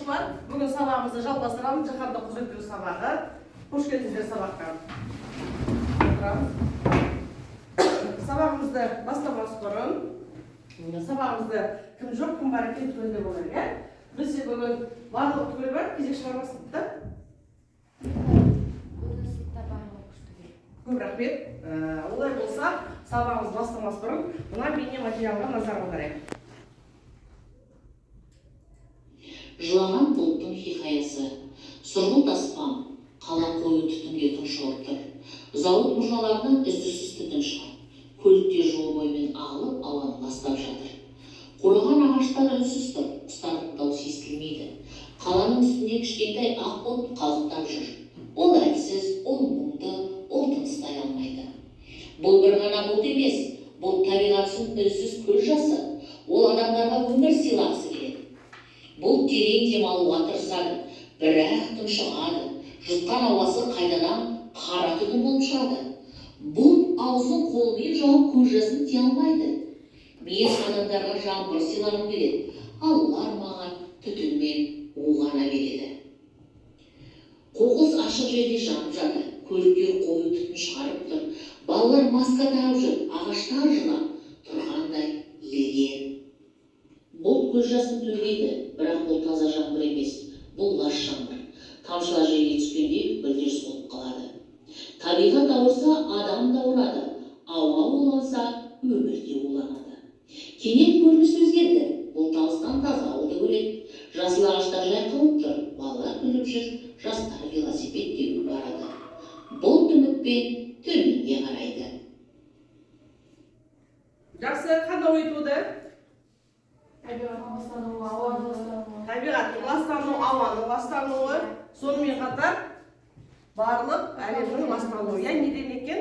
Оқушылар, бүгін сабағымызды жалғастырамыз. Жаһандық құзыреттілік сабағы. Қош келдіңіздер сабаққа. Отырамыз. Сабағымызды бастамас бұрын, сабағымызды кім жоқ, кім бар екен түгелдеп алайық, иә? Бізде бүгін барлығы түгел бар, кезекші бар ма сыныпта? Бүгін сыныпта барлығы оқушы түгел. Көп рахмет. Олай болса, сабағымыз бастамас бұрын мына бейнематериалға назар аударайық. Жылаған бұлттың хикаясы. Сұрғылт аспан, қала қою түтінге тұншығып тұр. Зауыт мұржаларынан үздіксіз түтін шығады. Көліктер жол бойымен ағылып, ауаны ластап жатыр. Қураған ағаштар үнсіз тұр, құстардың даусы естілмейді. Қаланың үстінде кішкентай ақ бұлт қалықтап жүр. Ол әлсіз, ол мұңды, ол тыныстай алмайды. Бұл бір ғана бұлт емес, бұл табиғаттың үнсіз көз жасы. Ол адамдарға өмір сыйлағысы келеді. Бұл терең демалуға тырысады, бірақ тұншығады. Жұтқан ауасы қайтадан қара түтін болып шығады. Бұлт аузын қолымен жауып, көз жасын тия алмайды. Мен адамдарға жаңбыр сыйлағым келеді, ал олар маған түтінмен у ғана береді. Қоқыс ашық жерде жанып жатыр, көліктер қою түтін шығарып тұр. Балалар маска тағып жүр, ағаштар жылап тұрғандай елге. Бұлт көз жасын төгеді, бірақ бұл таза жаңбыр емес, бұл лас жаңбыр. Тамшылар жерге түскенде гүлдер солып қалады. Табиғат ауырса, адам да ауырады. Ауа уланса, өмір де уланады. Кенет көрініс өзгерді. Бұлт алыстан таза ауылды көреді. Жасыл ағаштар жайқалып тұр, балалар күліп жүр, жастар велосипед теуіп барады. Бұлт үмітпен төменге қарайды. Жақсы, қандай ой туды? Табиғаттың ластануы, ауаның ластануы. Табиғаттың ластануы, ауаның ластануы, сонымен қатар барлық әлемнің ластануы. Иә, неден екен?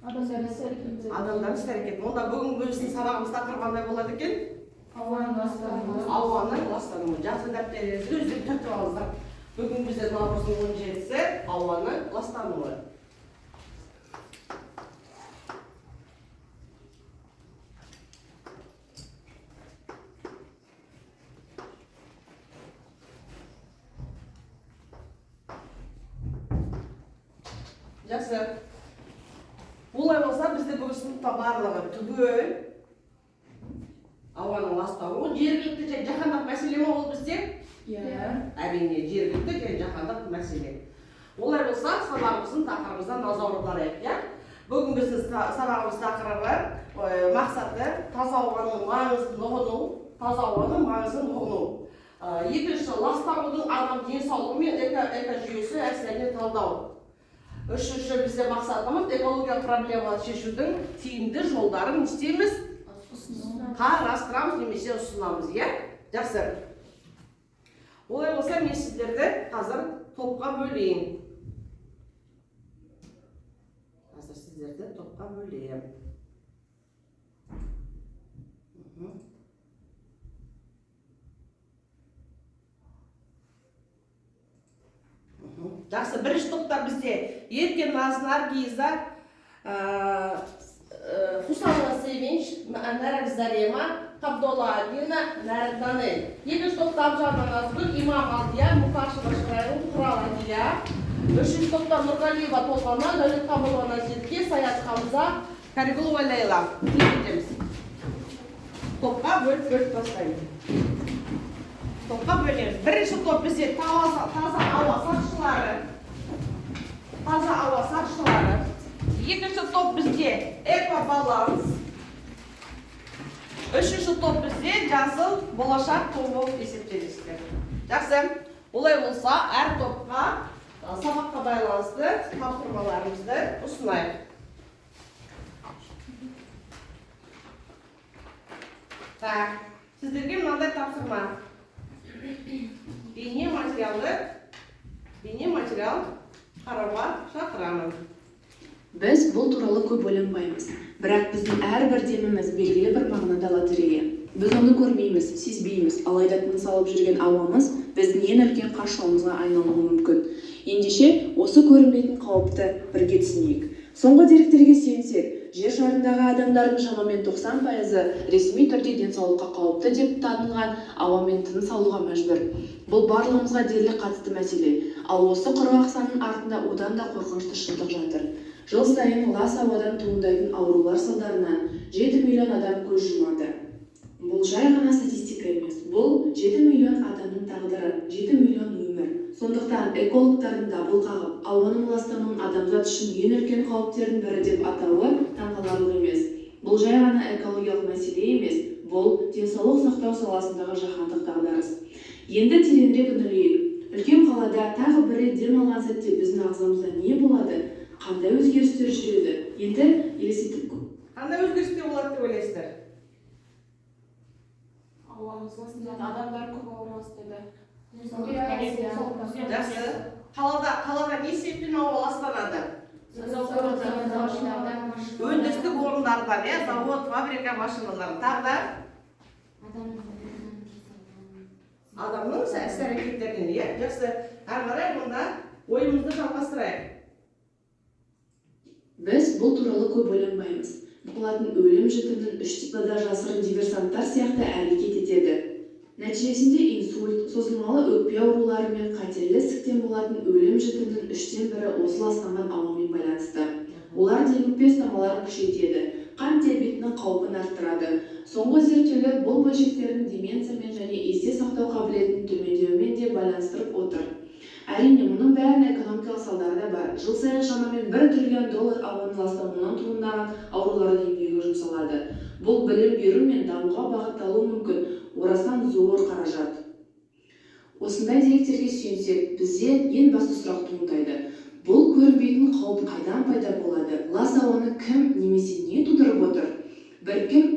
Адамдардың іс әрекеті. Адамдардың іс әрекеті. Онда бүгінгі біздің сабағымыз тақырыбы қандай болады екен? Ауаның ластануы. Ауаның ластануы. Жақсы, дәптеріңізді өздерің түртіп алыңыздар. Бүгін бізде наурыздың 17-сі ауаның ластануы. Жақсы. Олай болса, бізде бүгін сыныпта барлығы түгел ауаның ластануы жергілікті және жаһандық мәселе ме ол бізде? Иә. Әрине, жергілікті және жаһандық мәселе. Олай болса, сабағымыздың тақырыбымыздан назар аударайық, иә? Бүгін біздің сабағымыз тақырыбы, мақсаты таза ауаның маңызын ұғыну, таза ауаның маңызын ұғыну. Екінші, ластанудың адам денсаулығы мен экожүйесі әсеріне талдау. Үшінші, бізде мақсатымыз экологиялық проблемаларды шешудің тиімді жолдарын не істейміз? Қарастырамыз немесе ұсынамыз, иә? Жақсы. Олай болса, мен сіздерді қазір топқа бөлейін. Қазір сіздерді топқа бөлейін. Жақсы, бірінші топта бізде Еркеназ, Наргиза, Хусанова Севинч, Нәрік Зарема, Қабдолла Адина, Нәрік Данель. Екінші топта Абжанова Назгүл, Имам Алдия, Мукашева Шырайлы, Құрал Адия. Үшінші топта Нұрғалиева Толғана, Дәулет Қабылова Назерке, Саят Хамза, Каригулова Лейла. Кетеміз. Топқа бөліп-бөліп тастаймыз. Топқа бөлеміз. Бірінші топ бізде таза ауа сақшылары. Таза ауа сақшылары. Екінші топ бізде экобаланс. Үшінші топ бізде жасыл болашақ тобы болып есептелесіздер. Жақсы. Олай болса, әр топқа сабаққа байланысты тапсырмаларымызды ұсынайық. Так, сіздерге мынандай тапсырма. Бейне материал қарауға шақырамын. Біз бұл туралы көп ойланбаймыз, бірақ біздің әрбір деміміз белгілі бір мағынада лотерея. Біз оны көрмейміз, сезбейміз, алайда тыныс алып жүрген ауамыз біздің ең үлкен қас жауымызға айналуы мүмкін. Ендеше, осы көрінбейтін қауіпті бірге түсінейік. Соңғы деректерге сүйенсек, Жер шарындағы адамдардың шамамен 90%-ы ресми түрде денсаулыққа қауіпті деп танылған ауамен тыныс алуға мәжбүр. Бұл барлығымызға дерлік қатысты мәселе. Ал осы құрғақ санның артында одан да қорқынышты шындық жатыр. Жыл сайын лас ауадан туындайтын аурулар салдарынан 7 миллион адам көз жұмады. Бұл жай ғана статистика емес, бұл 7 миллион адамның тағдыры, 7 миллион өмір. Сондықтан экологтардың дабыл қағып, ауаның ластануын адамзат үшін ең үлкен қауіптердің бірі деп атауы таңғаларлық емес. Бұл жай ғана экологиялық мәселе емес, бұл денсаулық сақтау саласындағы жаһандық дағдарыс. Енді тереңірек үңілейік. Үлкен қалада тағы бір рет дем алған сәтте біздің ағзамызда не болады, қандай өзгерістер жүреді? Енді елестетіп Қандай өзгерістер болады деп ойлайсыздар? Ауамыз ластанады, адамдар көп ауыра бастайды. Жақсы. Қалада не себептен ауа ластанады? Өндірістік орындардан, иә, завод, фабрика, машиналар. Тағы да адамның іс әрекеттерінен, иә. Жақсы, әрі қарай онда ойымызды жалғастырайық. Біз бұл туралы көп ойланбаймыз. Болатын өлім жітімнің үш да жасырын диверсанттар сияқты әрекет етеді. Нәтижесінде инсульт, созылмалы өкпе аурулары мен қатерлі ісіктен болатын өлім жітімнің үштен бірі осы ластанған ауамен байланысты. Олар демікпе ұстамаларын күшейтеді, қант диабетінің қаупін арттырады. Соңғы зерттеулер бұл бөлшектердің деменциямен және есте сақтау қабілетінің төмендеуімен де байланыстырып отыр. Әрине, мұның бәрінің экономикалық салдары да бар. Жыл сайын шамамен 1 триллион доллар ауаның ластануынан туындаған ауруларды емдеуге жұмсалады. Бұл білім беру мен дамуға бағытталуы мүмкін орасан зор қаражат. Осындай деректерге сүйенсек, бізде ең басты сұрақ туындайды: бұл көрінбейтін қауіп қайдан пайда болады? Лас ауаны кім немесе не тудырып отыр? Біріккен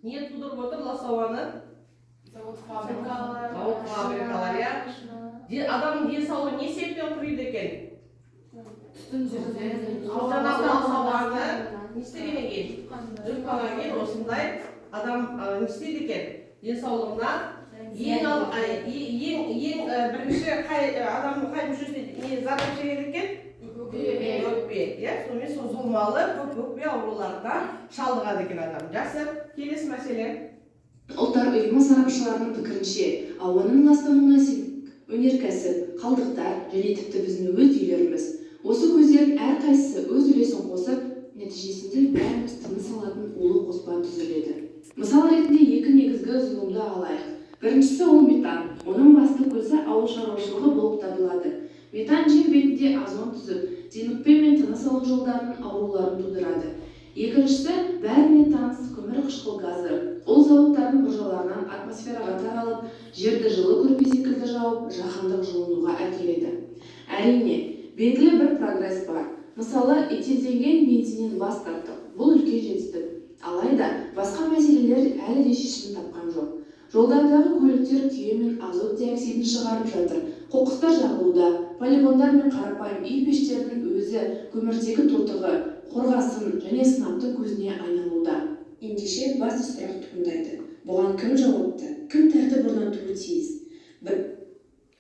Не тудырып отыр лас ауаны? Завод, фабрикалар. Завод, фабрикалар, иә. Адамның денсаулығы не себептен құриды екен? Түтін жерде. Жаңағы лас ауаны не істегеннен кейін, жұтқаннан кейін осындай адам не істейді екен денсаулығына? Ең ал, а, е- ең ең бірінші қай адамның қай мүшесіне не зардап шегеді екен? Өкпе, иә. Сонымен созылмалы көп өкпе ауруларына шалдығады екен адам. Жақсы, келесі мәселе. Ұлттар Ұйымы сарапшыларының пікірінше, ауаның ластануына себеп өнеркәсіп, қалдықтар және тіпті біздің өз үйлеріміз. Осы көздердің әрқайсысы өз үлесін қосып, нәтижесінде бәріміз тыныс алатын улы қоспа түзіледі. Мысал ретінде екі негізгі зұлымды алайық. Біріншісі ол метан. Оның басты көзі ауыл шаруашылығы болып табылады. Метан жер бетінде озон түзіп, демікпе мен тыныс алу жолдарының ауруларын тудырады. Екіншісі бәріне таныс көмірқышқыл газы. Ол зауыттардың мұржаларынан атмосфераға таралып, жерді жылы көрпе секілді жауып, жаһандық жылынуға әкеледі. Әрине, белгілі бір прогресс бар. Мысалы, этилденген бензиннен бас тарттық. Бұл үлкен жетістік. Алайда басқа мәселелер әлі де шешімін тапқан жоқ. Жолдардағы көліктер күйе мен азот диоксидін шығарып жатыр, қоқыстар жағылуда, полигондар мен қарапайым үй пештерінің өзі көміртегі тотығы, қорғасын және сынаптың көзіне айналуда. Ендеше басты сұрақ туындайды: бұған кім жауапты, кім тәртіп орнатуы тиіс? Бір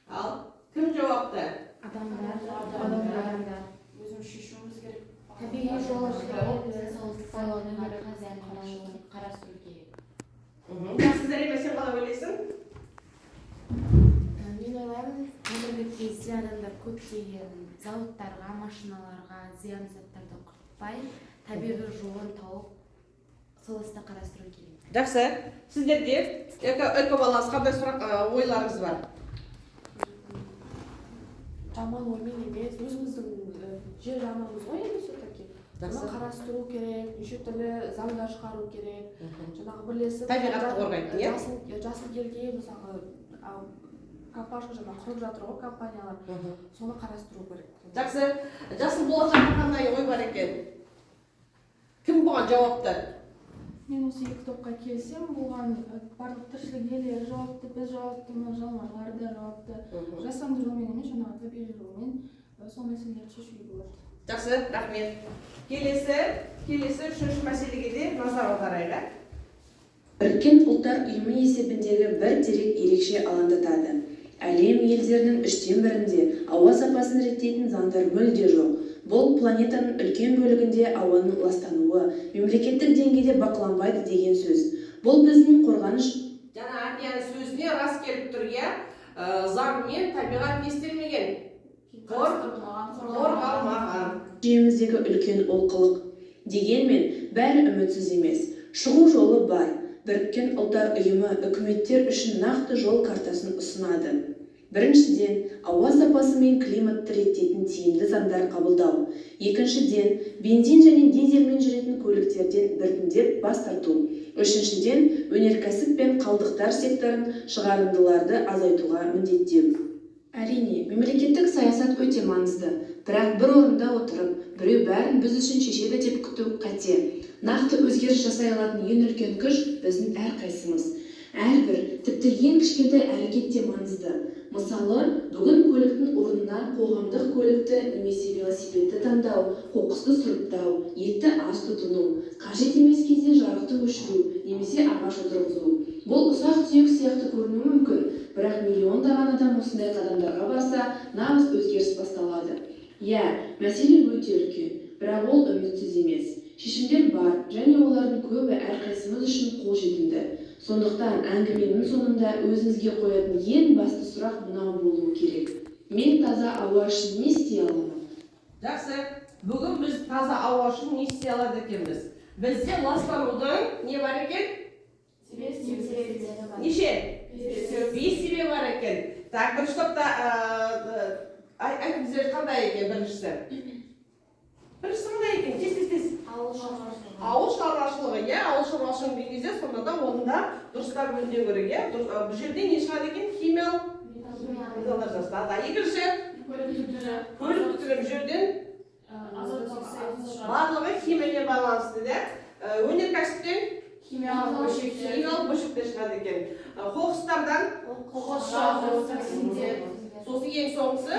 Ал кім жауапты? Адамдар. Адамдар. Өзіміз шешуіміз керек. Табиғи жол тауып, денсаулықты пайдалануға зиян қарастыру керек. Жақсы, Зарема, сен қалай ойлайсың? Мен ойлаймын, қазіргі кезде адамдар көптеген зауыттарға, машиналарға зиян заттарды құртпай, табиғи жолын тауып, сол істі қарастыру керек. Жақсы. Сіздерде экобаланс қандай сұрақ, ойларыңыз бар? Жаман оймен емес, өзіміздің жер жанымыз ғой енді все-таки. Соны қарастыру керек, неше түрлі заңдар шығару керек, жаңағы бірлесіп Табиғатты қорғайтын, иә? Жасыл елге, мысалы, компания жаңа құрып жатыр ғой, компаниялар, соны қарастыру керек. Жақсы. Жасыл болашаққа қандай ой бар екен? Кім бұған жауапты? Мен осы екі топқа келісемін. Бұған барлық тіршілік иелері жауапты, біз жауаптымыз, жануарлар да жауапты. Жасанды жолмен емес, жаңағы табиғи жолмен сол мәселелерді шешуге болады. Жақсы, рахмет. Келесі үшінші мәселеге де назар аударайық, ә? Біріккен Ұлттар Ұйымы есебіндегі бір дерек ерекше алаңдатады. Әлем Әлем елдерінің үштен бірінде ауа сапасын реттейтін заңдар мүлде жоқ. Бұл планетаның үлкен бөлігінде ауаның ластануы мемлекеттік деңгейде бақыланбайды деген сөз. Бұл біздің қорғаныш Жаңа Әдияның сөзіне рас келіп тұр, иә. Заңмен табиғат не істелмеген? Қорғалмаған. Жүйеміздегі үлкен олқылық. Дегенмен, бәрі үмітсіз емес. Шығу жолы бар. Біріккен Ұлттар Ұйымы үкіметтер үшін нақты жол картасын ұсынады. Біріншіден, ауа сапасы мен климатты реттейтін тиімді заңдар қабылдау. Екіншіден, бензин және дизельмен жүретін көліктерден біртіндеп бас тарту. Үшіншіден, өнеркәсіп пен қалдықтар секторын шығарындыларды азайтуға міндеттеу. Әрине, мемлекеттік саясат өте маңызды, бірақ бір орында отырып, біреу бәрін біз үшін шешеді деп күту қате. Нақты өзгеріс жасай алатын ең үлкен күш біздің әрқайсымыз. Әрбір, тіпті ең кішкентай әрекет те маңызды. Мысалы, бүгін көліктің орнына қоғамдық көлікті немесе велосипедті таңдау, қоқысты сұрыптау, етті аз тұтыну, қажет емес кезде жарықты өшіру немесе ағаш отырғызу. Бұл ұсақ-түйек сияқты көрінуі мүмкін, бірақ миллиондаған адам осындай қадамдарға барса, нағыз өзгеріс басталады. Иә, мәселе өте үлкен, бірақ ол үмітсіз емес. Шешімдер бар және олардың көбі әрқайсымыз үшін қолжетімді. Сондықтан әңгіменің соңында өзіңізге қоятын ең басты сұрақ мынау болуы керек. Мен таза ауа үшін не істей аламын? Жақсы. Бүгін біз таза ауа үшін не істей алады екенбіз? Бізде ластанудың не бар екен? Неше? 5 себебі бар екен. Так, бірінші топта айтыңыздар, қандай екен біріншісі? Біріншісі қандай екен? Тез, тез, тез. Ауыл шаруашылығы. Ауыл шаруашылығы, иә, ауыл шаруашылығы деген кезде сонда да оны да дұрыстап өңдеу керек, иә. Бұл жерде не шығады екен? Химиялық металдар жасалады. Екінші, көлік түтіні. Бұл жерден барлығы химиямен байланысты, да. Өнеркәсіптен Химиялық бөлшектер. Химиялық бөлшектер шығады екен. Қоқыстардан Қоқыс жағу, токсиндер. Сосын ең соңғысы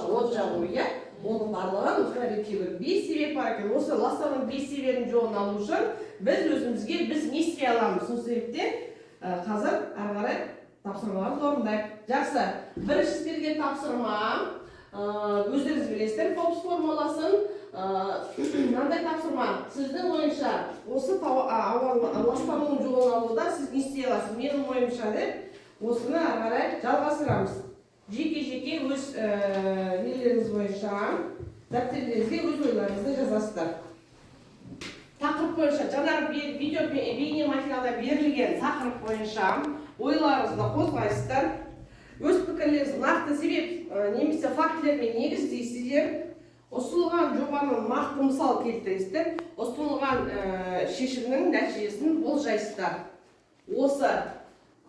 от жағу, иә. Оның барлығын осылай реттеу керек. 5 себеп бар екен. Осы ластанудың 5 себебінің жолын алу үшін біз өзімізге біз не істей аламыз? Сол себептен қазір ары қарай тапсырмаларды орындайық. Жақсы. Бірінші берген тапсырма, өздеріңіз білесіздер, Фобс формуласын. Мынандай тапсырма. Сіздің ойынша осы ауа ластануының жолын алуда сіз не істей аласыз? Менің ойымша деп осыны ары қарай жалғастырамыз. Жеке-жеке өз нелеріңіз бойынша дәптерлеріңізге өз ойларыңызды жазасыздар. Тақырып бойынша жаңағы видео бейне материалда берілген тақырып бойынша ойларыңызды қозғайсыздар. Өз пікірлеріңізді нақты себеп немесе фактілермен негіздейсіздер. Ұсынылған жобаның нақты мысал келтіресіздер. Ұсынылған шешімнің нәтижесін болжайсыздар. Осы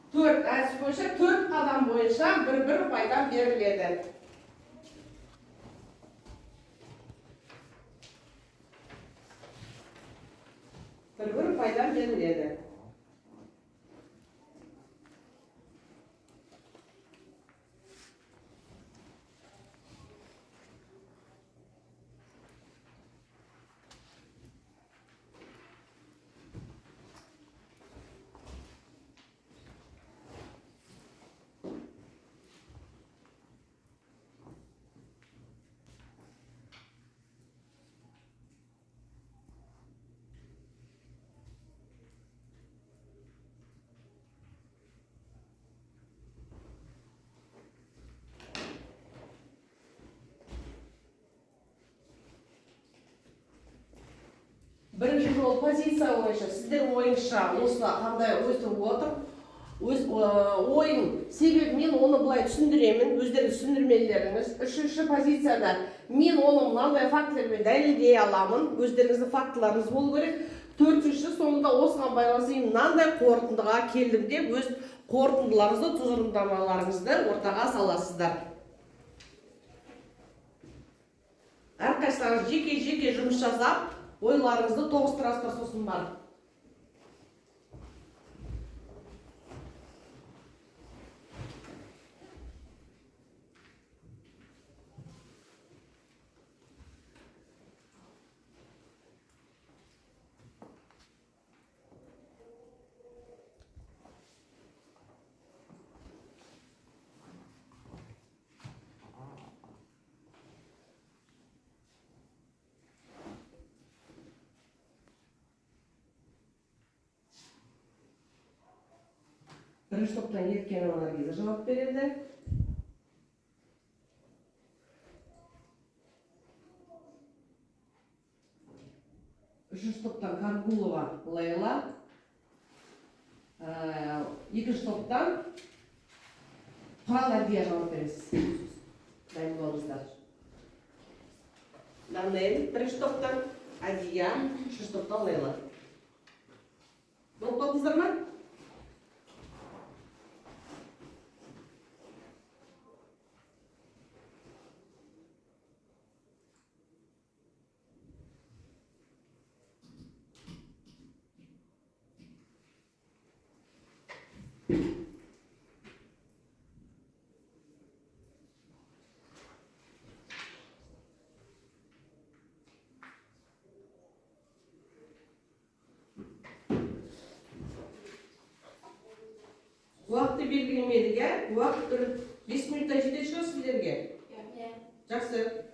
4 әдіс бойынша, 4 қадам бойынша бір-бір пайда беріледі. Бір-бір пайда беріледі. Бірінші жол позиция бойынша, сіздер ойынша осы қандай өсіп отыр, өз ойын себебі мен оны былай түсіндіремін, өздері түсіндірмелеріңіз. Үшінші позицияда мен оны мынандай фактілермен дәлелдей аламын, өздеріңіздің фактыларыңыз болу керек. Төртінші, соңында осыған байланысты мен мынандай қорытындыға келдім деп өз қорытындыларыңызды, тұжырымдамаларыңызды ортаға саласыздар. Әрқайсыларыңыз жеке-жеке жұмыс жасап, ойларыңызды тоғыстырасыздар сосын барып. Бірінші топтан Еркенова Наргиза жауап береді. Үшінші топтан Каргулова Лейла. Екінші топтан Құрал Әдия жауап бересіз. Дайын болыңыздар. Данель бірінші топтан, Әдия үшінші топтан Лейла. Болып қалдыңыздар ма? Уақытты белгілемедік, ә? Уақыт бір 5 минутта жететін шығар сіздерге? Иә. Жақсы.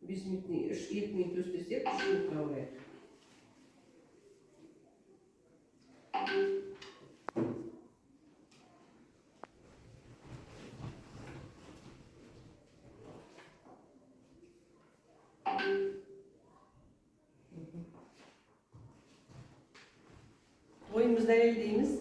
Бес минут, үш, екі минут өстесек, 3 минутқа қояйық. Ойымызды дәлелдейміз.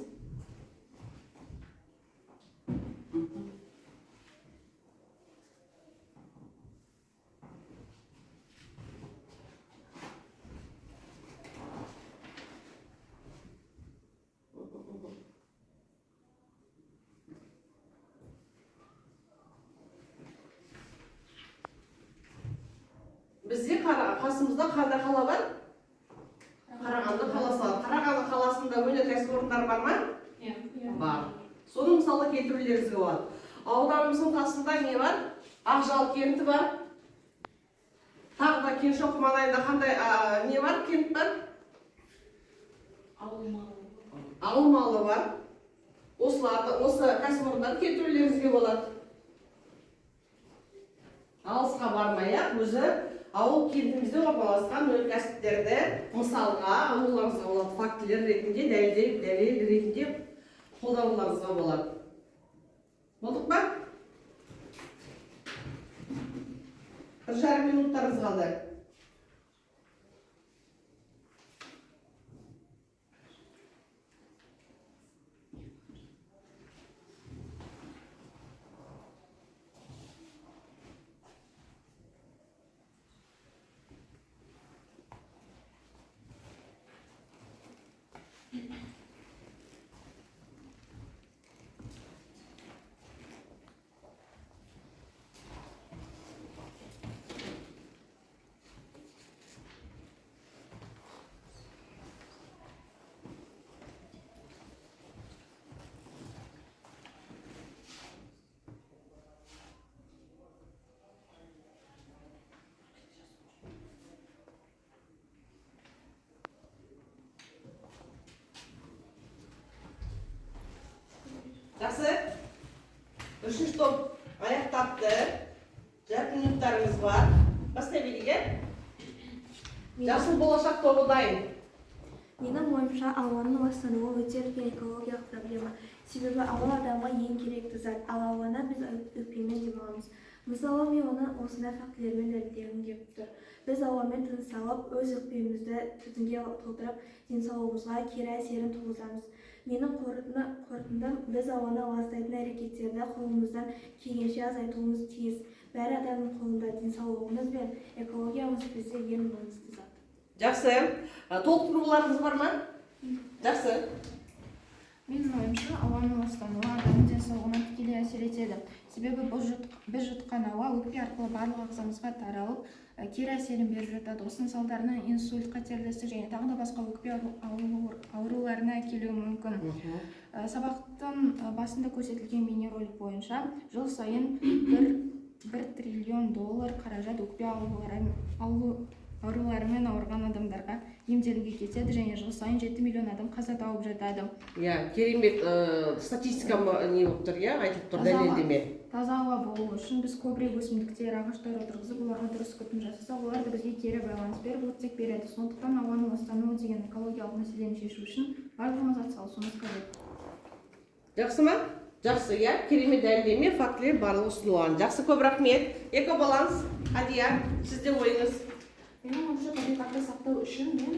Бізде қасымызда қандай қала бар? Қарағанды қаласы бар. Қарағанды қаласында өнер кәсіпорындары бар ма? Иә. Бар. Соның мысалы келтірулеріңізге болады. Ауданымыздың қасында не бар? Ақжал кенті бар. Тағы да Кеңшоқы маңайында қандай не бар? Кент бар? Алмалы бар. Осы кәсіпорындарды келтірулеріңізге болады. Алысқа бармай-ақ өзі ауыл кентімізде орналасқан өнеркәсіптерді мысалға алуларыңызға болады, фактілер ретінде, дәлел ретінде қолдануларыңызға болады. Болдық па? 1,5 минуттарыңыз қалды. Жақсы. Үшінші топ аяқтапты. Жарты минуттарыңыз бар. Бастай берейік, ә? Жасыл болашақ тобы дайын. Менің ойымша, ауаның ластануы өте үлкен экологиялық проблема. Себебі ауа адамға ең керекті зат, ал ауаны біз өкпемен демаламыз. Мысалы, мен оны осындай фактілермен дәлелдегім келіп тұр. Біз ауамен тыныс алып, өз өкпемізді түтінге толтырып, денсаулығымызға кері әсерін туғызамыз. Менің қорытындым, біз ауаны ластайтын әрекеттерді қолымыздан келгенше азайтуымыз тиіс. Бәрі адамның қолында, денсаулығымыз бен экологиямыз бізде ең маңызды зат. Жақсы. Толықтыруларыңыз бар ма? Жақсы. Менің ойымша, ауаның ластануы адамның денсаулығына тікелей әсер етеді. Себебі біз жұтқан ауа өкпе арқылы барлық ағзамызға таралып, кері әсерін беріп жатады. Осының салдарынан инсульт, қатерлі ісік және тағы да басқа өкпе ауруларына әкелуі мүмкін. Сабақтың басында көрсетілген бейнеролик бойынша жыл сайын 1 триллион доллар қаражат өкпе ауруларымен ауырған адамдарға емделуге кетеді және жыл сайын 7 миллион адам қаза тауып жатады. Иә, керемет статистика не болып тұр, иә, айтылып тұр, дәлелдеме. Таза ауа болу үшін біз көбірек өсімдіктер, ағаштар отырғызып, оларға дұрыс күтім жасасақ, олар да бізге кері байланыс беріп, оттек береді. Сондықтан ауаның ластануы деген экологиялық мәселені шешу үшін барлығымыз атсалысуымыз қажет. Жақсы ма? Жақсы, иә, керемет дәлелдеме, фактілер барлығы ұсынылған. Жақсы, көп рахмет. Экобаланс, Адия, сізде ойыңыз? Менің ойымша, табиғатты сақтау үшін мен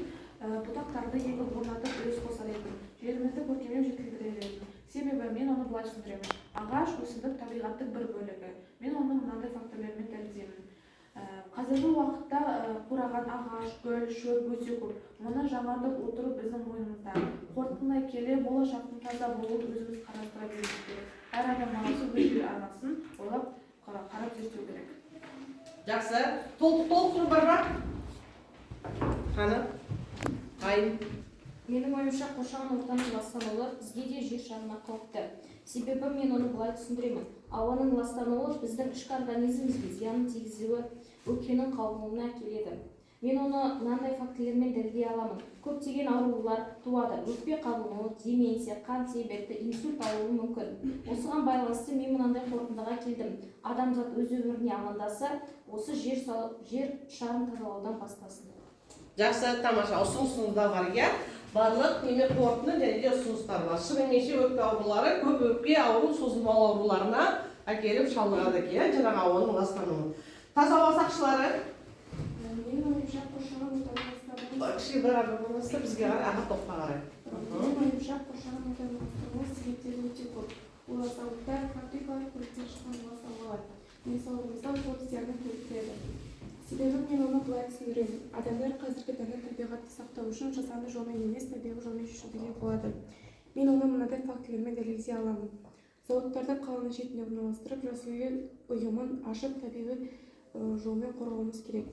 бұтақтарды егіп орнатып үлес қосар едім. Жерімізді көркемдеп жетілдірер едім. Себебі мен оны былай түсіндіремін. Ағаш, өсімдік табиғаттың бір бөлігі. Мен оны мынандай факторлармен дәлелдеймін. Қазіргі уақытта қураған ағаш, гүл, шөп өте көп. Мұны жаңартып отыру біздің мойнымызда. Қорытындылай келе, болашақтың таза болуын өзіміз қарастыра беруіміз керек. Әр адам баласы өз жер анасын ойлап, қарап зерттеу керек. Жақсы. Толықтыру бар ма? Қаны? Айым. Менің ойымша, қоршаған ортаның ластануы бізге де жер шарына қауіпті. Себебі мен оны былай түсіндіремін. Ауаның ластануы біздің ішкі организмімізге зиянын тигізуі, өкпенің қабынуына әкеледі. Мен оны мынандай фактілермен дәлелдей аламын. Көптеген аурулар туады. Өкпе қабынуы, деменция, қан диабеті, инсульт алуы мүмкін. Осыған байланысты мен мынандай қорытындыға келдім. Адамзат өз өміріне амандаса, осы жер шарын тазалаудан бастасын. Жақсы, тамаша, ұсынысыңыз да бар, иә? Барлық неме қорытынды және де ұсыныстар бар. Шынымен өкпе аурулары көп өкпе ауру созылмалы ауруларына әкеліп шалдығады екен, иә, жаңағы ауаның ластануы. Таза ауа сақшылары. Менің ойымша, қоршаған ортаның ластануы. Кішкене бір ары болмаса, бізге қарай, аға топқа қарай. Менің ойымша, қоршаған ортаның ластануы себептері өте көп. Олар зауыттар, фабрикалар, көліктен шыққан лас ауалар. Денсаулығымызға көп зиянын келтіреді. Себебі мен оны былай түсіндіремін. Адамдар қазіргі таңда табиғатты сақтау үшін жасанды жолмен емес, табиғи жолмен шешуге болады. Мен оны мынадай фактілермен дәлелдей аламын. Зауыттарды қаланың шетіне орналастырып, жасыл ел ұйымын ашып, табиғи жолмен қорғауымыз керек.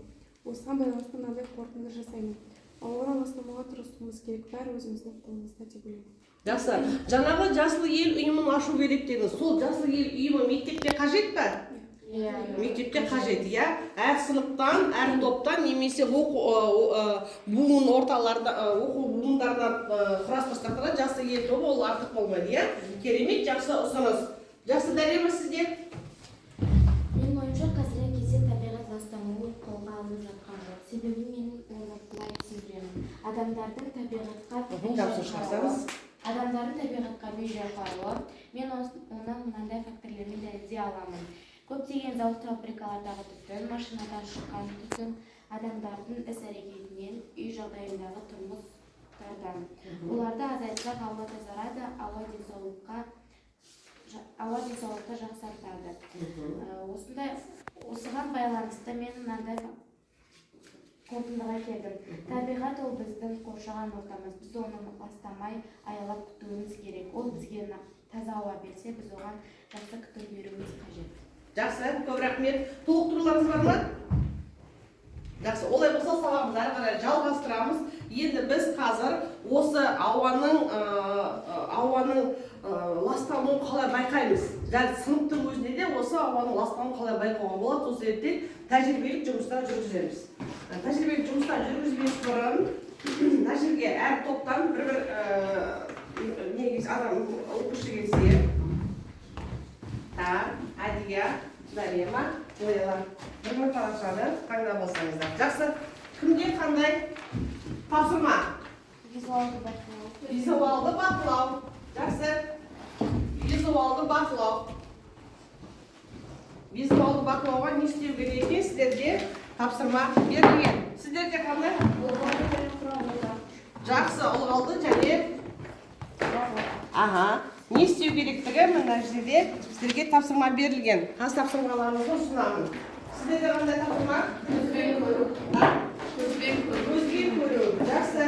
Осыған байланысты мынандай қорытынды жасаймын. Ауаны ластамауға тырысуымыз керек, бәрі өзіміздің қолымызда деп ойлаймын. Жақсы. Жаңағы жасыл ел ұйымын ашу керек дедіңіз. Сол жасыл ел ұйымы мектепте қажет пе? Мектепте қажет, иә. Әр сыныптан, әр топтан немесе оқу буын орталарда, оқу буындарынан құрастырсақ та жасыл ел тобы ол артық болмайды, иә. Керемет, жақсы ұсыныс. Жақсы, Дәрема, сізде? Менің ойымша, қазіргі кезде табиғат ластануы қолға алынып жатқан жоқ. Себебі мен оны былай түсіндіремін. Адамдардың табиғатқа бейжай қарауы, мен оны мынандай факторлармен дәлелдей аламын. Көптеген зауыт фабрикалардағы түтін, машинадан шыққан түтін, адамдардың іс-әрекетінен, үй жағдайындағы тұрмыстардан. Оларды азайтсақ, ауа тазарады, ауа денсаулықты жақсартады. Осыған байланысты мен мынандай қорытындыға келдім. Табиғат ол біздің қоршаған ортамыз. Біз оны ластамай аялап күтуіміз керек. Ол бізге таза ауа берсе, біз оған жақсы күтім беруіміз қажет. Жақсы, көп рахмет. Толықтыруларыңыз бар ма? Жақсы, олай болса сабағымызды әрі қарай жалғастырамыз. Енді біз қазір осы ауаның ластануын қалай байқаймыз? Дәл сыныптың өзінде де осы ауаның ластануын қалай байқауға болады? Сол себептен тәжірибелік жұмыстар жүргіземіз. Тәжірибелік жұмыстар жүргізбес бұрын мына жерге әр топтан бір-бір адам оқушы келсе. Так, Адия, Дарема, Лейла. Бір-бір парақшаны таңдап алсаңыздар. Жақсы. Кімге қандай тапсырма? Визуалды бақылау. Визуалды бақылау. Жақсы. Визуалды бақылау. Визуалды бақылауға не істеу керек екен? Сіздерге тапсырма берілген. Сіздерде қандай? Жақсы, ылғалды және аха. Не істеу керектігі мына жерде сіздерге тапсырма берілген. Қазір тапсырмаларыңызды ұсынамын. Сіздерде қандай тапсырма? Көзбен көру. Көзбен көру. Көзбен көру. Жақсы.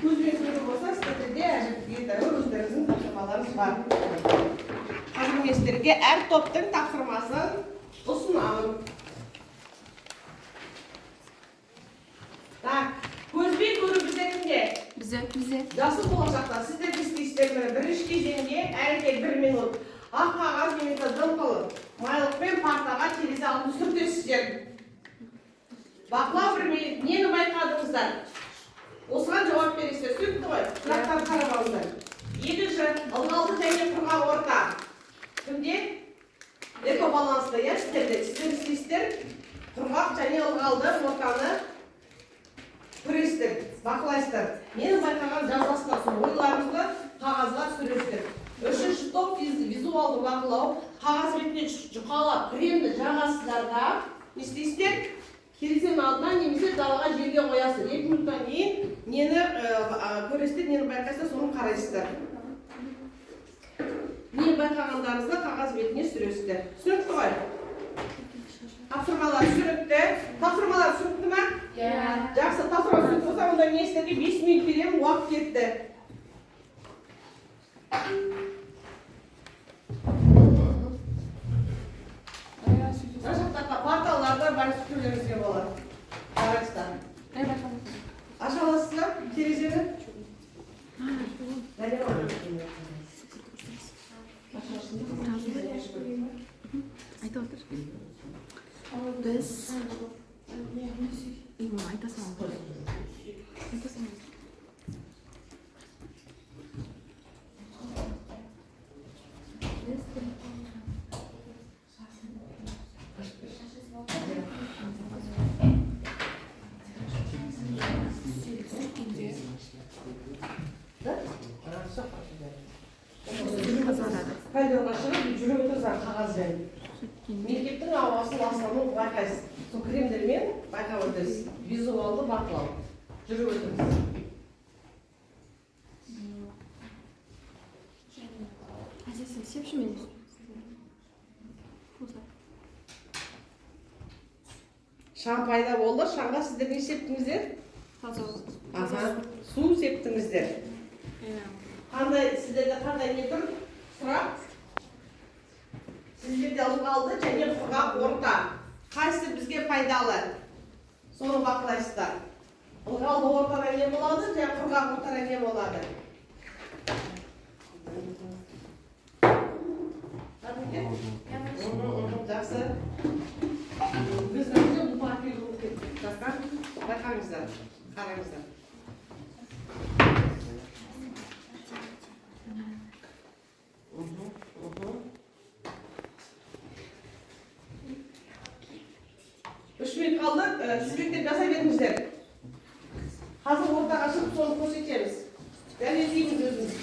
Көзбен көру болса, сіздерде әжептәуір өздеріңіздің тапсырмаларыңыз бар. Қазір мен сіздерге әр топтың тапсырмасын ұсынамын. Так, көзбен көру бізде кімде? Бізде. Бізде. Жасыл болашақта сіздер не істейсіздер? Міне, бірінші кезеңде әрекет 1 минут. Ақ қағаз немесе дымқыл майлықпен партаға терезе алдын сүртесіздер. Бақылау бір минут. Нені байқадыңыздар? Осыған жауап бересіздер. Түсінікті ғой? Сұрақтарды қарап алыңыздар. Екінші, ылғалды және құрғақ орта. Кімде? Экобалансты, иә, сіздерде. Сіздер істейсіздер. Құрғақ және ылғалды ортаны көресіздер, бақылайсыздар. Нені байқаған жазасыздар, сол ойларыңызды қағазға түсіресіздер. Үшінші топ визуалды бақылау. Қағаз бетіне жұқалап кремді жағасыздар да не істейсіздер? Терезенің алдына немесе далаға жерге қоясыздар. 2 минуттан кейін нені көресіздер, нені байқайсыздар, соны қарайсыздар. Не байқағандарыңызды қағаз бетіне түсіресіздер. Түсінікті ғой? Тапсырмалар түсінікті. Тапсырмалар түсінікті ме? Иә. Жақсы, тапсырма түсінікті болса, онда мен сіздерге 5 минут беремін, уақыт кетті. Мына жақта порталдарда бар түрлеріңізге болады. Қараңыздар. Аша аласыз ба терезені? Айтып отыр. Біз айта саламын. Айта саламын. Коридорға шығып жүріп отырсаң қағазбен. Мектептің ауасы ластануын байқайсыз. Сол кремдермен байқап өтесіз. Визуалды бақылау. Жүріп өтіңіз. Шаң пайда болды. Шаңға сіздер не септіңіздер? Аха, су септіңіздер. Қандай, сіздерде қандай не тұр? Сұрақ. Сіздерде ылғалды және құрғақ орта. Қайсысы бізге пайдалы? Соны бақылайсыздар. Ылғалды ортада не болады, және құрғақ ортада не болады? Жақсы. Біз бұл паркке болып кеттік. Байқаңыздар, қараңыздар. Үш минут қалды, тізбектеп жасай беріңіздер. Қазір ортаға шығып соны көрсетеміз. Дәлелдейміз өзіміз.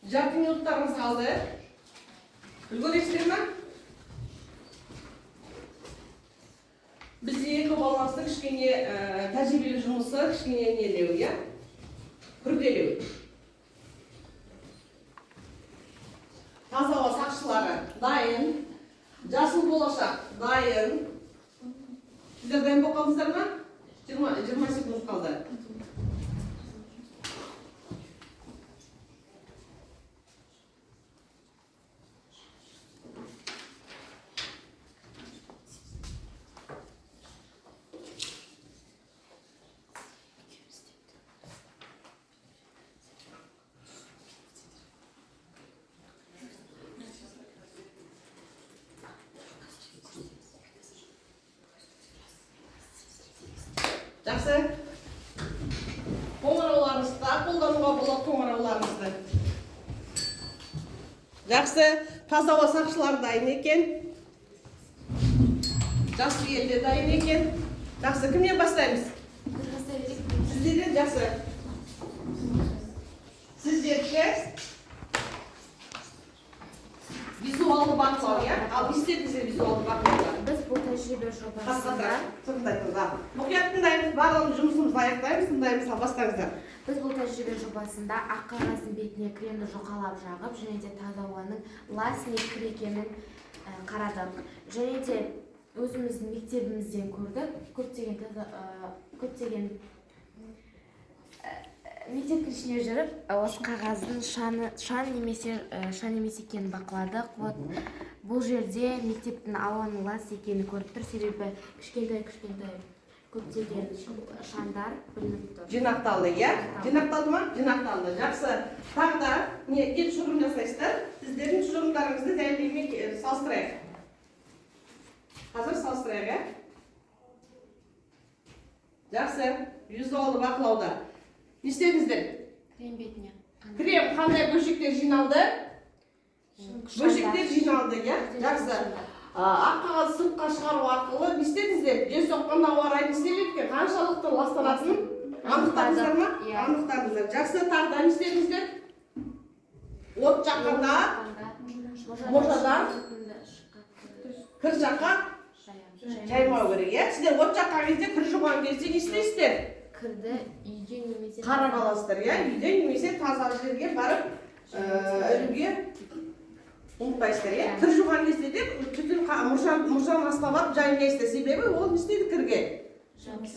Жарты минуттарыңыз қалды. Үлгересіздер ме? Бізде экобаланстың кішкене тәжірибелі жұмысы кішкене нелеу, иә? Күрделеу. Таза ауа сақшылары дайын. Жасыл болашақ дайын. Сіздер дайын болып қалдыңыздар ма? 20 секунд қалды. Жақсы. Қоңырауларыңызды қолдануға болады, қоңырауларыңызды. Жақсы. Таза ауа сақшылары дайын екен. Жасыл ел де дайын екен. Жақсы. Кімнен бастаймыз? Сіздерден жақсы. Сіздерді Визуалды бақылау, иә? Ал не істедіңіздер визуалды бақылауда? Біз бұл тәжірибе жобасында Тыңдаймыз. Мұқият тыңдаймыз, барлығын жұмысымызды аяқтаймыз, тыңдаймыз, ал бастаңыздар. Біз бұл тәжірибе жобасында ақ қағаздың бетіне кремді жұқалап жағып, және де таза ауаның лас не кір екенін қарадық. Және де өзіміздің мектебімізден көрдік, көптеген мектептің ішіне жүріп, осы қағаздың шаң немесе екенін бақыладық. Вот бұл жерде мектептің ауаның лас екенін көріп тұр, себебі кішкентай көптеген шаңдар білініп тұр. Жинақталды, иә? Жинақталды ма? Жинақталды. Жақсы. Тағы да не тұжырым жасайсыздар? Сіздердің тұжырымдарыңызды дәлелдеуге салыстырайық. Қазір салыстырайық, иә? Жақсы. Визуалды бақылауда. Не істедіңіздер? Крем бетіне. Крем қандай бөлшектер жиналды? Бөлшектер жиналды, иә? Жақсы. Ақ қағаз сыртқа шығару арқылы не істедіңіздер? Жел соққан ауа райы не істеледі екен? Қаншалықты ластанатынын анықтадыңыздар ма? Анықтадыңыздар. Жақсы, тағы да не істедіңіздер? От жаққанда мұржадан кір жаққа жаймау керек, иә? Сіздер от жаққан кезде, кір жуған кезде не істейсіздер? Кірді үйде немесе қарап аласыздар, иә? Үйде немесе таза жерге барып ілуге ұмытпайсыздар, иә? Кір жуған кезде де түтін мұржаның астына барып жаймайсыздар, себебі ол не істейді кірге?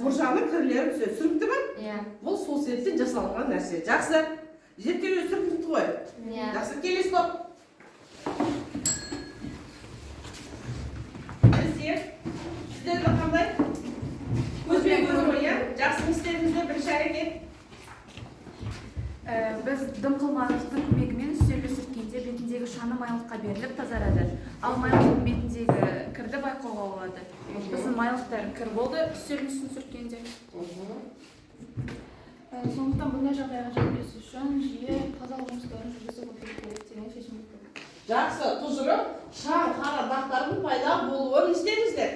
Мұржаның кірлері түседі. Түсінікті ме? Иә. Бұл сол себептен жасалынған нәрсе. Жақсы. Зерттеуге түсінікті ғой? Иә. Жақсы, келесі топ. Бізде сіздерде қандай? Көзбен көру ғой, иә? Жақсы, не істедіңіздер бірінші әрекет? Біз дымқыл майлықтың көмегімен үстелді сүрткенде бетіндегі шаңы майлыққа беріліп тазарады. Ал майлықтың бетіндегі кірді байқауға болады. Біздің майлықтар кір болды үстелдің үстін сүрткенде. Сондықтан бұндай жағдайға жетпес үшін жиі тазалық жұмыстарын жүргізіп отыру керек деген шешімге келдік. Жақсы, тұжырым шаң қара дақтардың пайда болуын не істедіңіздер?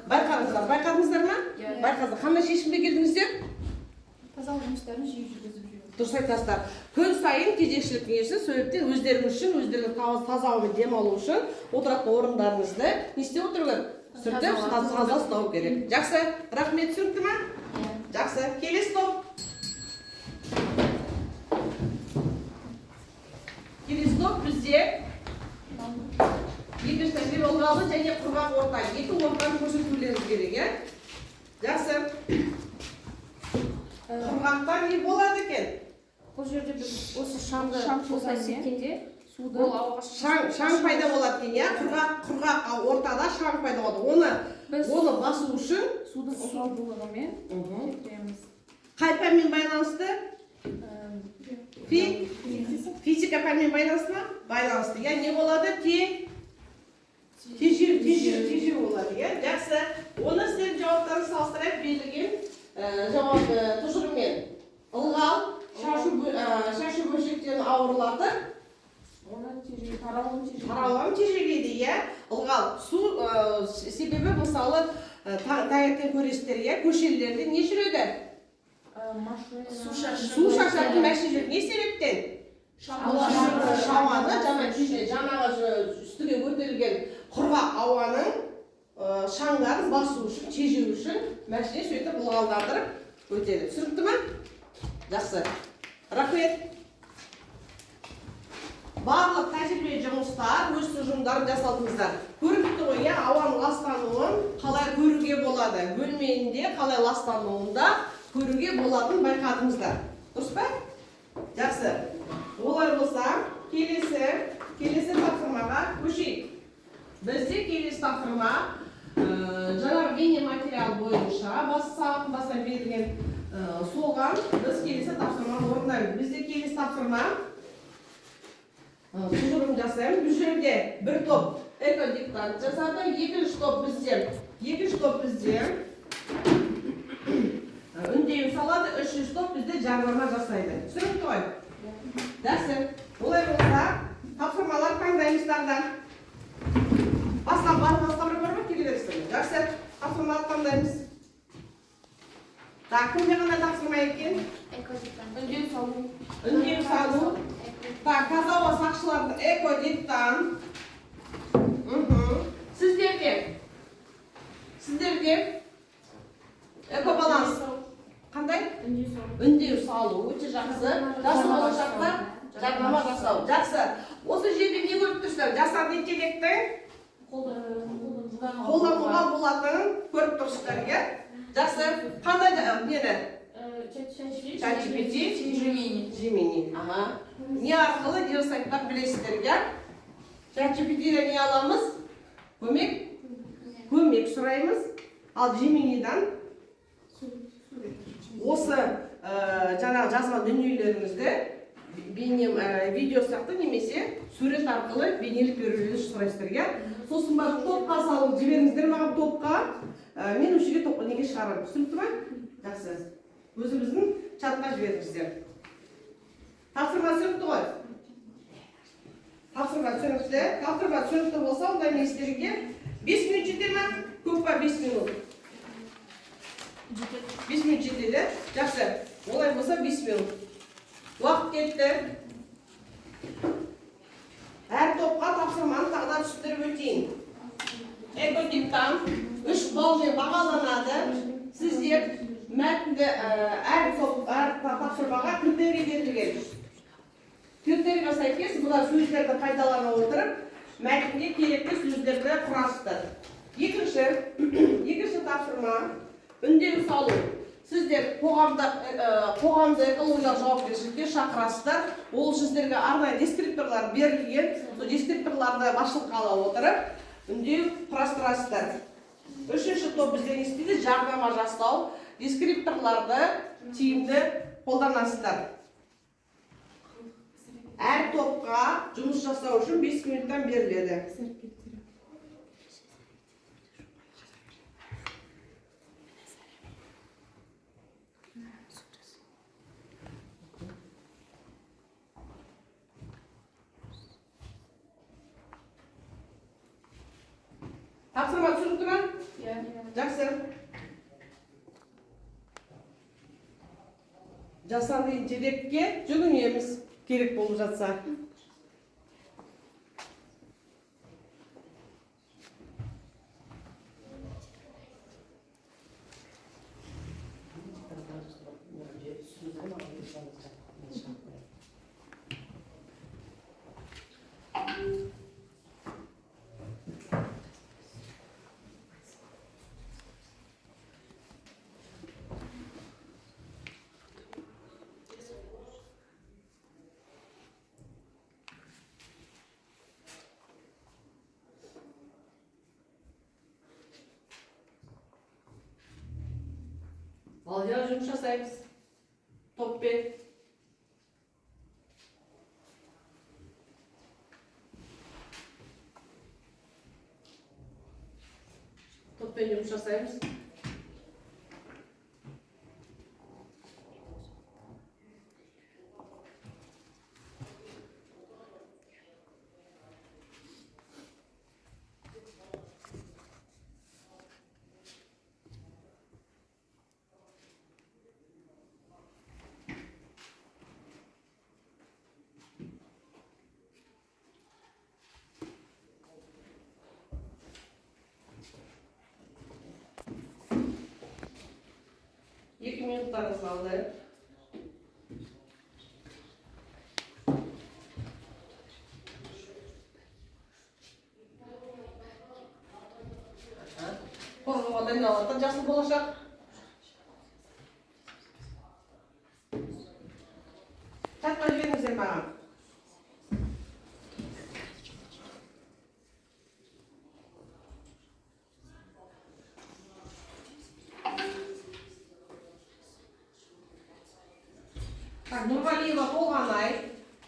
Байқадыңыздар, байқадыңыздар ма? Байқадыңыздар. Қандай шешімге келдіңіздер? Тазалық жұмыстарын жиі жүргізіп жүру. Дұрыс айтасыздар. Күн сайын кезекшілік несі, себептен өздеріңіз үшін, өздеріңіз таза ауамен демалу үшін отыратын орындарыңызды не істеп отыру керек? Сүртіп, таза ұстау керек. Жақсы, рахмет, түсінікті ма? Жақсы, келесі топ. Келесі топ бізде екінші тәжірибе ылғалды және құрғақ орта. Екі ортаны көрсетулеріңіз керек, иә? Жақсы. Құрғақта не болады екен? Бұл жерде біз осы шаңды осылай сепкенде ол ауаға шаң пайда болады екен, иә? Құрғақ ортада шаң пайда болады. Оны басу үшін судың ылғалдылығымен кетіреміз. Қай пәнмен байланысты? Физика пәнмен байланысты ма? Байланысты. Иә, не болады? Тежеу болады, иә? Жақсы. Оны сіздердің жауаптарыңызды салыстырайық берілген жауап тұжырыммен. Ылғал шашу бөлшектерін ауырлатып, оны тежеу, таралуын тежейді. Таралуын тежелейді, иә? Ылғал су, себебі мысалы таңертең көресіздер, иә, көшелерде не жүреді? Машина. Су шашатын машина жүреді. Не себептен? Шауаны, жаңағы үстіге көтерілген құрғақ ауаның шаңдарын басу үшін, тежеу үшін машина сөйтіп ылғалдандырып өтеді. Түсінікті ме? Жақсы. Рахмет. Барлық тәжірибе жұмыстар, өз тұжырымдарын жасадыңыздар. Көрініпті ғой, иә, ауаның ластануын қалай көруге болады, бөлменде қалай ластануын да көруге болатынын байқадыңыздар. Дұрыс па? Жақсы. Олай болса, келесі тапсырмаға көшейік. Бізде келесі тапсырма жаңағы бейнематериал бойынша сабақтың басынан берілген соған біз келесі тапсырманы орындаймыз. Бізде келесі тапсырма тұжырым жасаймыз. Бұл жерде бір топ экодиктант жасады, екінші топ бізде үндеу салады, үшінші топ бізде жарнама жасайды. Түсінікті ғой? Жақсы. Олай болса, тапсырмалар таңдаймыз тағы да. Басқа бір бар ма? Келе бересіздер. Жақсы, тапсырмалар таңдаймыз. Так, кімде қандай тапсырма екен? Экодиктант. Үндеу салу. Үндеу салу. Так, Қазауа сақшылардың экодиктант. Сіздерде экобаланс қандай? Үндеу салу, өте жақсы. Жасыл болашақта жарнама жасау. Жақсы. Осы жерде не көріп тұрсыздар? Жасанды интеллектті қолдануға болатынын көріп тұрсыздар, иә? Жақсы. Қандай нені? ChatGPT, Gemini. Ага. Не арқылы не жасайтындар білесіздер, иә? ChatGPT-ден не аламыз? Көмек? Көмек сұраймыз. Ал Gemini-дан осы жаңағы жазған дүниелеріңізді бейне видео сияқты немесе сурет арқылы бейнелеп берулерді сұрайсыздар, иә? Сосын барып топқа салып жіберіңіздер маған топқа. Мен осы жерге топқа неге шығарамын? Түсінікті ма? Жақсы. Өзіміздің чатқа жіберіңіздер. Тапсырма түсінікті ғой? Тапсырма түсінікті. Тапсырма түсінікті болса, онда мен сіздерге 5 минут жете ме? Көп па 5 минут? 5 минут жетеді. Жақсы. Олай болса 5 минут. Уақыт кетті. Әр топқа тапсырманы тағы да түсіндіріп өтейін. Экодиктант 3 баллмен бағаланады. Сіздер мәтінді әр тапсырмаға критерий берілген. Критерийға сәйкес мына сөздерді пайдалана отырып, мәтінге керекті сөздерді құрастыр. Екінші тапсырма үндеу салу. Сіздер қоғамды экологиялық жауапкершілікке шақырасыздар. Ол сіздерге арнайы дескрипторлар берілген. Сол дескрипторларды басшылыққа ала отырып, үндеу құрастырасыздар. Үшінші топ бізде не істейді? Жарнама жасау. Дескрипторларды тиімді қолданасыздар. Әр топқа жұмыс жасау үшін 5 минуттан беріледі. Тапсырма түсінікті ме? Жақсы. Жасанды интеллектке жүгінеміз, керек болып жатса. Алдияр жұмыс жасаймыз. Топпен. Топпен жұмыс жасаймыз. 2 минуттарыңыз қалды. Қорғауға дайындалатын жасыл болашақ. Чатқа жіберіңіздер маған. Так, Нұрғалиева Толғанай,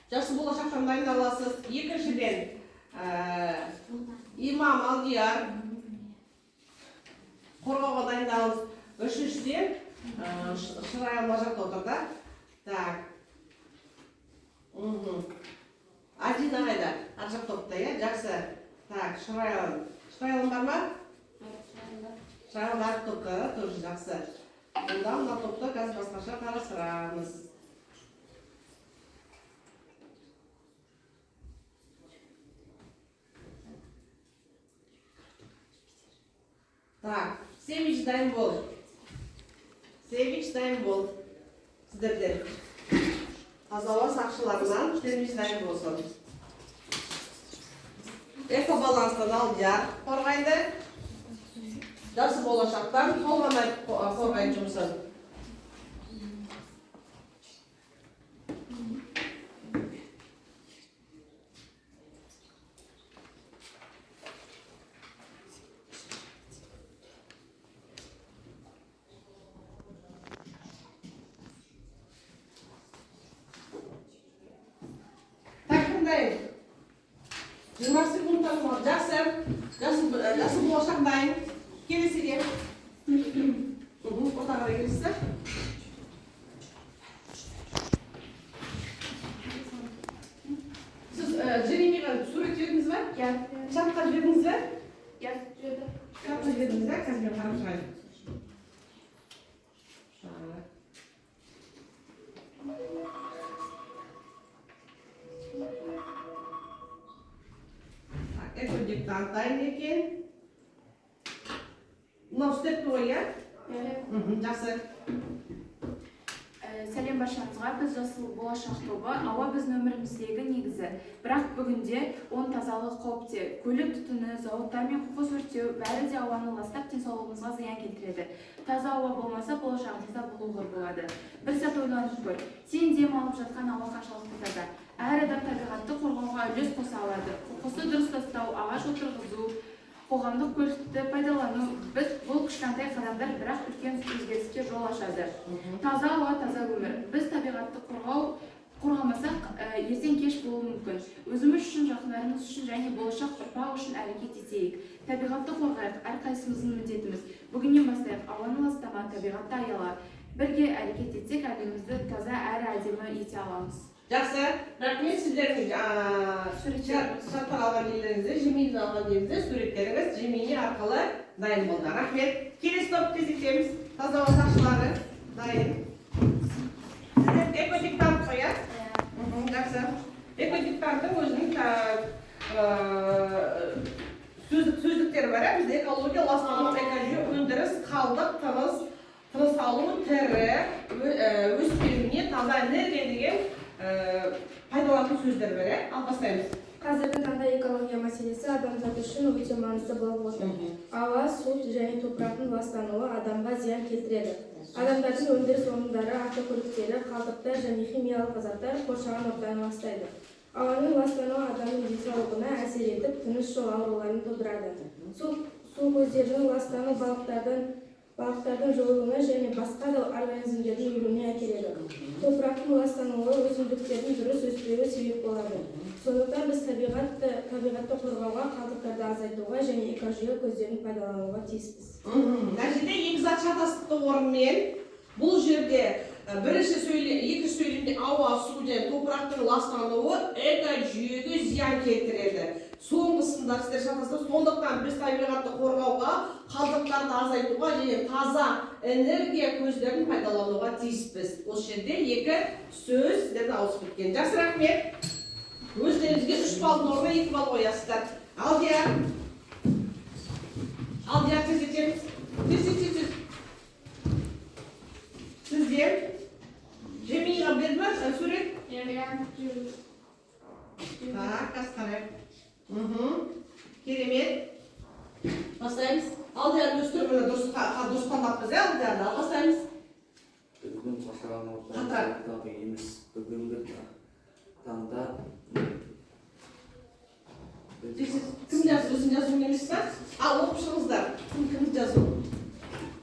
жасыл болашақтан дайындаласыз. Екіншіден, Имам Алдияр, қорғауға дайындалыңыз. Үшіншіден, Шырайлы мына жақта отыр да. Так. Адина қайда? Ар жақ топта, иә? Жақсы. Так, Шырайлы. Шырайлы бар ма? Шырайлы ар топта, тоже жақсы. Онда мына топта қазір басқаша қарастырамыз. Так, Севич дайын бол. Севич дайын бол. Сіздерден. Таза ауа сақшыларынан Севич дайын болсын. Экобаланстан Алдияр қорғайды. Жасы болашақтан Толғанай қорғайды жұмысын. Так, кім дайын? 20 секундтан қалды. Жақсы. Жақсы болашақ дайын. Келесіге. Ортаға қарай келесіз. Сіз Джеремиға сурет жібердіңіз ба? Иә. Чатқа жібердіңіз бе? Иә, жіберді. Чатқа жібердіңіз бе? Қазір мен қарап шығайын. Так. Так, экодиктант дайын екен. Мынау істепті ғой, иә? Жақсы. Сәлем баршаңызға, біз Жасыл болашақ тобы. Ауа біздің өміріміздегі негізі. Бірақ бүгінде оның тазалығы қауіпте. Көлік түтіні, зауыттар мен қоқыс өртеу бәрі де ауаны ластап денсаулығымызға зиян келтіреді. Таза ауа болмаса болашағымыз да бұлыңғыр болады. Бір сәт ойланып көр. Сен дем алып жатқан ауа қаншалықты таза. Әр адам табиғатты қорғауға үлес қоса алады. Қоқысты дұрыс тастау, ағаш отырғызу, қоғамдық көлікті пайдалану, біз бұл кішкентай қадамдар бірақ үлкен өзгеріске жол ашады. Таза ауа, таза өмір. Біз табиғатты қорғамасақ, ертең кеш болуы мүмкін. Өзіміз үшін, жақындарымыз үшін және болашақ ұрпақ үшін әрекет етейік. Табиғатты қорғайық, әрқайсымыздың міндетіміз. Бүгіннен бастайық, ауаны ластама, табиғатты аяла. Бірге әрекет етсек, әлемімізді таза әрі әдемі ете аламыз. Жақсы, рахмет сіздердің чаттан алған нелеріңізді, Gmail-ден алған нелеріңізді, суреттеріңіз Gmail арқылы дайын болды. Рахмет. Келесі топ кезектеміз. Таза ауа сақшылары дайын. Сіздер экодиктант қой, иә? Жақсы. Экодиктанттың өзінің сөздіктері бар, иә? Бізде экология, ластану, экожүйе, өндіріс, қалдық, тыныс алу, тірі, өспеуіне, таза энергия деген пайдаланатын сөздер бар, иә? Ал бастаймыз. Қазіргі таңда экология мәселесі адамзат үшін өте маңызды болып отыр. Ауа, су және топырақтың ластануы адамға зиян келтіреді. Адамдардың өндіріс орындары, автокөліктері, қалдықтар және химиялық заттар қоршаған ортаны ластайды. Ауаның ластануы адамның денсаулығына әсер етіп, тыныс жол ауруларын тудырады. Су көздерінің ластануы балықтардың жойылуына және басқа да организмдердің өлуіне әкеледі. Топырақтың ластануы өсімдіктердің дұрыс өспеуі себеп болады. Сондықтан біз табиғатты қорғауға, қалдықтарды азайтуға және экожүйе көздерін пайдалануға тиіспіз. Мына жерде екі зат шатастықты орнымен бұл жерде бірінші сөйлем, екінші сөйлемде ауа, су және топырақтың ластануы экожүйеге зиян келтіреді. Соңғысында сіздер шатастырып, сондықтан біз табиғатты қорғауға, қалдықтарды азайтуға және таза энергия көздерін пайдалануға тиіспіз. Осы жерде екі сөз сіздерді ауысып кеткен. Жақсы, рахмет. Өздеріңізге 3 балдың орнына 2 балл қоясыздар. Алдияр. Алдияр, тездетеміз. Тез, тез, тез, тез. Сізде Жемиға берді ме сурет? Иә. Так, қазір қарайық. Керемет. Бастаймыз. Алдиярдың өз түрін дұрыс таңдаппыз, иә, Алдиярды. Ал бастаймыз. Біздің қоршаған ортамыз ортақ емес. Бүгінгі таңда кім жазды? Өзің жазуың емес па? Ал оқып шығыңыздар. Кім жазу?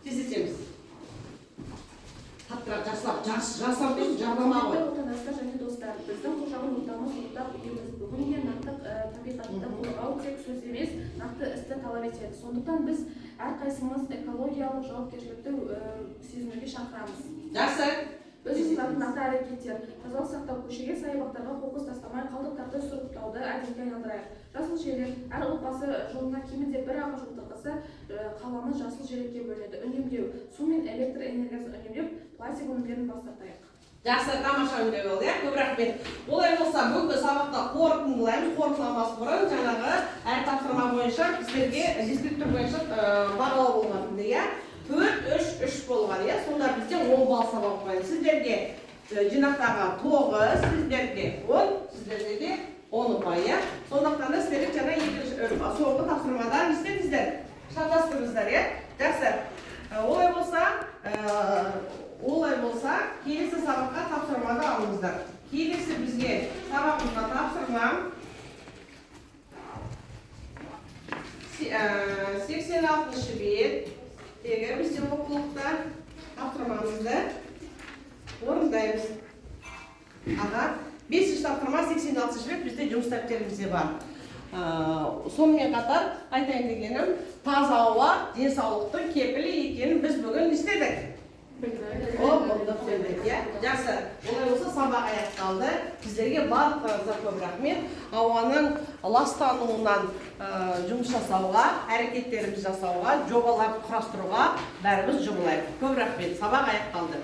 Тездетеміз. Қаттырақ жақсылап, жақсылап дейсіз, жарнама ғой. Құрметті отандастар және достар, біздің қоршаған ортамыз ортақ үйіміз. Бүгінде нақты табиғатты қорғау тек сөз емес, нақты істі талап етеді. Сондықтан біз әрқайсымыз экологиялық жауапкершілікті сезінуге шақырамыз. Жақсы. Біз ұсынатын нақты әрекеттер: тазалық сақтау, көшеге, саябақтарға қоқыс тастамай, қалдықтарды сұрыптауды әдетке айналдырайық. Жасыл желек, әр отбасы жылына кемінде бір ағаш отырғызса, қаламыз жасыл желекке бөлінеді. Үнемдеу, су мен электр энергиясын үнемдеп, пластик өнімдерін бас тартайық. Жақсы, тамаша үндеу болды, иә? Көп рахмет. Олай болса, бүгінгі сабақта қорытындылаймыз. Қорытындыламас бұрын жаңағы әр тапсырма бойынша біздерге дескриптор бойынша бағалау болған, иә? 4, 3, 3 болған, иә? Сонда бізде 10 балл сабақ болған. Сіздерге жинақтағы 9, сіздерге 10, сіздерде де 10 ұпай, иә? Сондықтан да сіздерге жаңа екінші, соңғы тапсырмада не істедіңіздер? Шатастырдыңыздар, иә? Жақсы. Олай болса, келесі сабаққа тапсырманы алыңыздар. Келесі бізге сабағымызға тапсырма 86-беттегі бізде оқулықта тапсырмамызды орындаймыз. Аға, бесінші тапсырма, 86-бет бізде жұмыс дәптерімізде бар. Сонымен қатар айтайын дегенім, таза ауа денсаулықтың кепілі екенін біз бүгін не істедік? О, білдік, білдік, иә? Жақсы. Олай болса, сабақ аяқталды. Сіздерге барлықтарыңызға көп рахмет. Ауаның ластануынан жұмыс жасауға, әрекеттерімізді жасауға, жобалар құрастыруға бәріміз жұмылайық. Көп рахмет. Сабақ аяқталды.